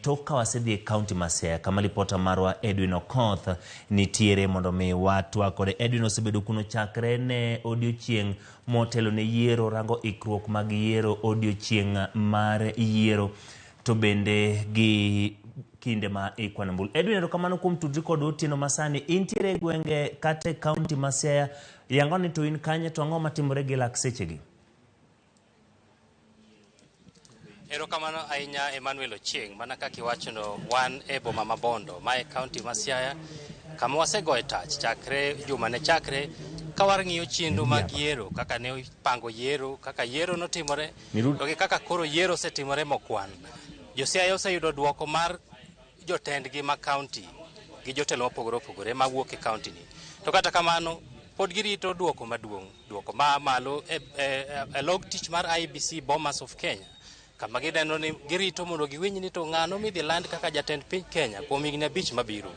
Tok ka wasedhi e kaunti ma Siaya kama lipota marwa Edwin Okoth nitiere mondo mi watwak kode. Edwin osebedo kuno chakre ne odiochieng' motelo ne yiero, rango ikruok mag yiero odiochieng' mar yiero to bende gi kinde ma ikwano ombulu. Edwin, erokamano kuom tudri kodwa otieno masani. Intiere e gwenge kata e kaunti ma Siaya, yango ni to in kanye to ang'o matimore gi lak sechegi? Erokamano ahinya Emmanuel Ochieng', mana kaka iwachono wan e boma ma Bondo, ma e kaunti ma Siaya, kama wasegoye tach chakre juma ne chakre ka warang'iyo chenro mag yiero, kaka ne ipango yiero, kaka yiero notimore, to gi kaka koro yiero osetimore mokwan. Jo Siaya oseyudo duoko mar jotendgi ma kaunti gi jotelo mopogore opogore mawuok e kaunti ni. To kata kamano, pod girito duoko maduong', duoko ma malo e log tich mar IEBC Bomas of Kenya, kama gineno ni girito mondo giwinj ni to ng'ano midhi land kaka jatend piny Kenya kuom higni 5 mabiro.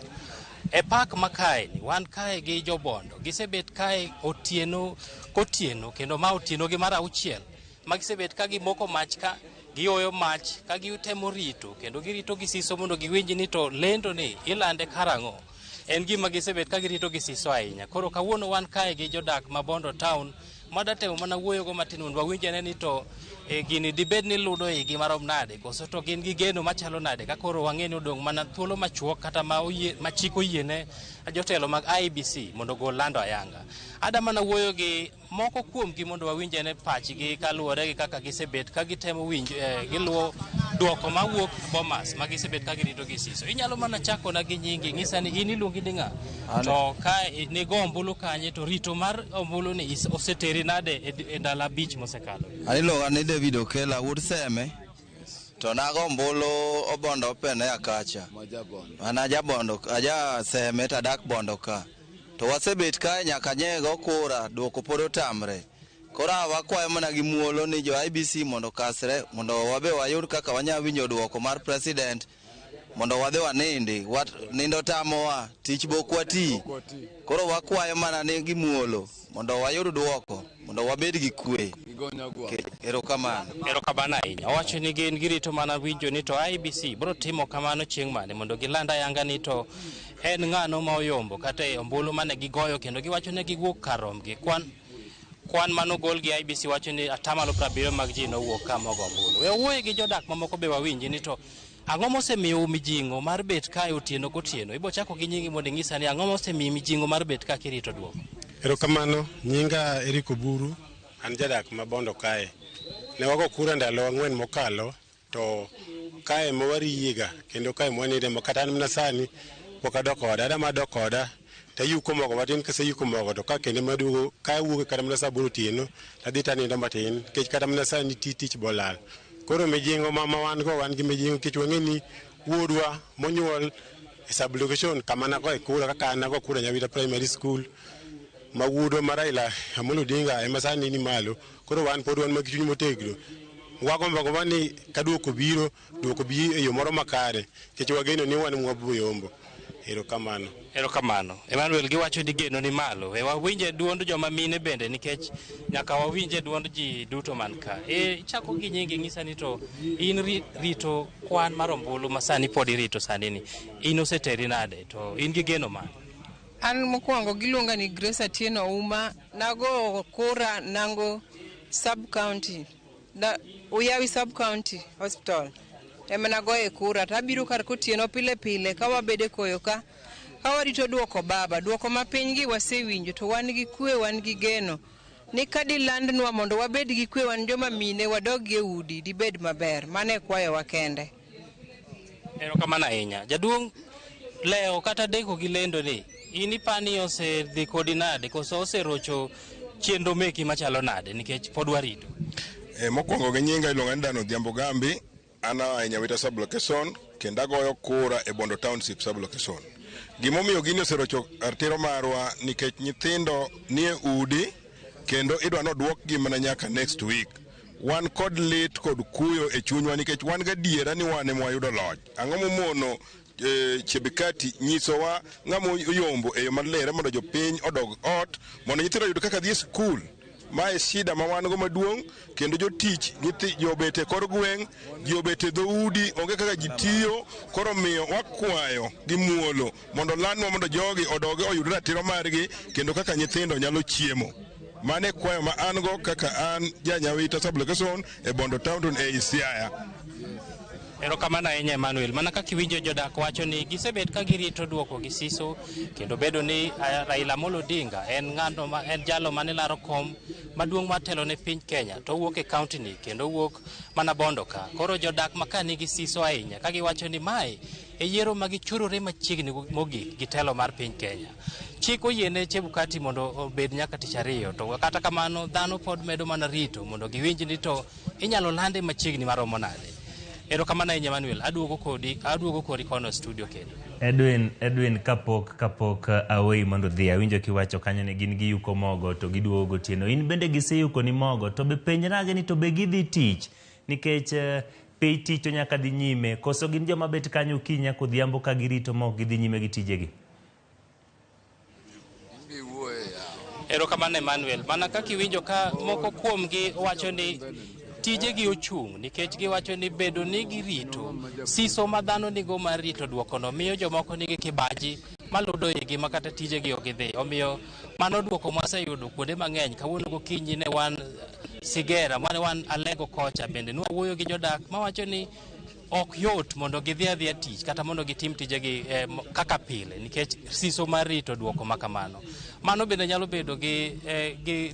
E park ma kae ni, wan kae gi jobondo, gisebet kae otieno kotieno kendo ma otieno gi mar 6 ma gisebet ka gimoko mach ka gioyo mach ka gitemo rito kendo girito gi siso mondo giwinj ni to lendo ni ilande karang'o. En gima gisebet ka girito gi siso ahinya. Koro kawuono wan kae gi jodak ma Bondo town madatemo mana wuoyogo matin mondo wawinj ane ni to gini dibed ni ludo igi marom nade, koso to gin gi geno machalo nade ka koro wang'e ni odong' mana thuolo machuok kata ma chik oyiene jotelo mag IEBC mondo ogol lando ayanga. Ada mana wuoyo gi moko kuomgi mondo wawinj ane pachgi kaluwore gi kaka gisebet ka gitemo winj giluwo duoko mawuok Bomas ma gisebet ka girito gi siso. Inyalo mana chakona gi nyingi, ng'isa ni in iluongi ni ng'a, to ka nigo ombulu kanye, to rito mar ombulu ni oseteri nade e ndalo 5 mosekalo. An iluonga ni David Okela wuod Seme, to nago ombulu Obondo Open e Akacha. An aja Bondo, aja Seme to adak Bondo ka. To wasebet kae nyaka nye go kura, duoko pod otamre. Koro wakwayo mana gi muolo ni jo IEBC mondo okasre, mondo wabe wayud kaka wanyalo winjo duoko mar president, mondo wadhi wanindi. Nindo tamowa, tich be ok wati. Koro wakwayo mana ni gi muolo mondo wayud duoko, mondo wabed gi kwe. Erokamano. Erokamano ahinya. Owacho ni gin girito mana winjo ni to IEBC biro timo kamano chieng' mane mondo giland ayanga ni to en ng'ano ma oyombo kata e ombulu mane gigoyo, kendo giwacho ni giwuok kar romgi. Kwan manogol gi IEBC wacho ni 70% mag ji nowuok ka mogo ombulu. We wuoye gi jodak mamoko be wawinji ni to ang'o mosemiyo mijing'o mar bet kae otieno gotieno. Ibo chako gi nyingi mondo inyisa ni ang'o mosemiyo mijing'o mar bet ka kirito duoko. Erokamano, nyinga Eric Oburu, an jadak ma Bondo kae. Ne wago kura ndalo 4 mokalo, to kae ma wariega kendo kae mwaninde ma kata an mana sani pok adok oda. Ada ma dok oda tayuko mogo matin, kaseyuko mogo to ka kendo maduogo ka awuok kata mana saa 8 otieno tadhi tanindo matin nikech kata mana sani tich bolal. Koro mijing'o ma wan go, wan gi mijing'o nikech wang'e ni wuodwa monyuol e sub location kama nagoye kura, kaka an nago kura Nyawita Primary School, ma wuodwa ma Raila Amolo Odinga ema sani ni malo. Koro wan pod wan mag chuny motegno. Wagombo agomba ni ka duoko biro, duoko bi e yo moro makare nikech wageno ni wan mwabiro yombo. Erokamano. Erokamano. Emmanuel, giwacho ni geno ni malo. We wawinje duond joma mine bende nikech nyaka wawinje duond ji duto man ka. Ichako gi nyingi, ng'isa ni to in rito kwan mar ombulu ma sani pod irito sani ni. In oseteri nade to in gi geno mane? An mokwongo giluonga ni Grace Atieno Ouma, nago kura Nango sub county, Uyawi sub county hospital ema nagoye kura. To abiro kar kotieno pile pile ka wabedo e koyo ka warito duoko baba. Duoko ma piny gi wasewinjo to wan gi kwe, wan gi geno ni ka dilandnwa mondo wabed gi kwe, wan joma mine wadog gi e udi, dibed maber. Mano e kwayowa kende. Erokamano ahinya. Jaduong' leo kata deko gi lendo ni, in ipani osedhi kodi nade koso oserocho chenro meki machalo nade nikech pod warito? Mokwongo gi nyinga iluonga ni Dan Odhiambo Gambi, an a e Nyawita sub location kendo agoyo kura e Bondo Township sub location. Gimomiyo gini oserocho ratiro marwa nikech nyithindo nie udi kendo idwa ni oduokgi mana nyaka next week. Wan kod lit kod kuyo e chunywa nikech wan gadiera ni wan ema wayudo loch. Ang'o momono Chebukati nyisowa ng'ama oyombo e yo maler mondo jopiny odog ot mondo nyithindo oyud kaka dhi e skul. Ma e shida ma wan go maduong', kendo jotich nyithi ji obet e kor gweng', ji obet e dhoudi, onge kaka ji tiyo. Koro miyo wakwayo gi muolo mondo landwa mondo jogi odogi oyud ratiro margi kendo kaka nyithindo nyalo chiemo. Mano e kwayo ma an go kaka an ja Nyawita sub-location e Bondo Town ei Siaya. Erokamano ahinya, Emmanuel. Mana kaka iwinjo, jodak wacho ni gisebet ka girito duoko gi siso, kendo bedo ni Raila Amolo Odinga en ng'ano ma en jalo mane laro kom maduong' mar telo ne piny Kenya, to owuok e kaunti ni kendo owuok mana Bondo ka. Koro jodak ma ka nigi siso ahinya ka giwacho ni mae e yiero ma gichurore machiegni mogik gi telo mar piny Kenya. Chik oyiene Chebukati mondo obed nyaka tich ariyo, to kata kamano dhano pod medo mana rito mondo giwinj ni to inyalo lande machiegni maromo nade. Erokamano ahinya, Emmanuel. Aduogo kodi, aduogo kori kono e studio kendo. Edwin, Edwin, kapok aweyi mondo dhi, awinjo kiwacho kanyo ni gin giyuko mogo to giduogo gotieno. In bende giseyuko ni mogo, to be penjrage ni to be gidhi tich, nikech piny tich to nyaka dhi nyime, koso gin joma bet kanyo okinyi nyaka odhiambo ka girito mok gidhi nyime gi tijegi? Erokamano, Emmanuel. Mana kaka iwinjo ka moko kuomgi wacho ni tijegi ochung' nikech giwacho ni bedo ni girito siso ma dhano nigo mar rito duokono miyo jomoko nigi kibaji maludo igi ma kata tijegi ok gidhi. Omiyo mano duoko mwaseyudo kuonde mang'eny. Kawuono gokinyi ne wan Sigera, mane wan Alego kocha, bende nwawuoyo gi jodak mawacho ni ok yot mondo gidhi adhiya tich kata mondo gitim tijegi kaka pile nikech siso mar rito duoko ma kamano. Mano bende nyalo bedo gi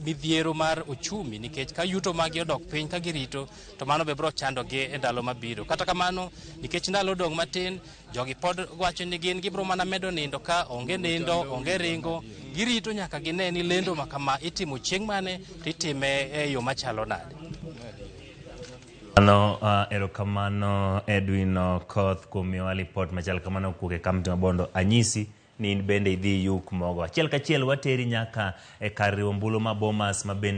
midhiero mar ochumi, nikech ka yuto maggi odok piny ka girito, to mano be biro chandogi e ndalo mabiro. Kata kamano, nikech ndalo odong' matin, jogi pod wacho ni gin gibiro mana medo nindo ka onge nindo, onge ringo, girito nyaka gine ni lendo ma kama itimo chieng' mane to itime e yo machalo nade. Mano erokamano, Edwin Okoth, kuom miyowa lipot machal kamano kuwuok e kaunti ma Bondo. Anyisi ni in bende idhi iyuk mogo. Achiel kachiel wateri nyaka e kar riwo ombulu ma Bomas ma bende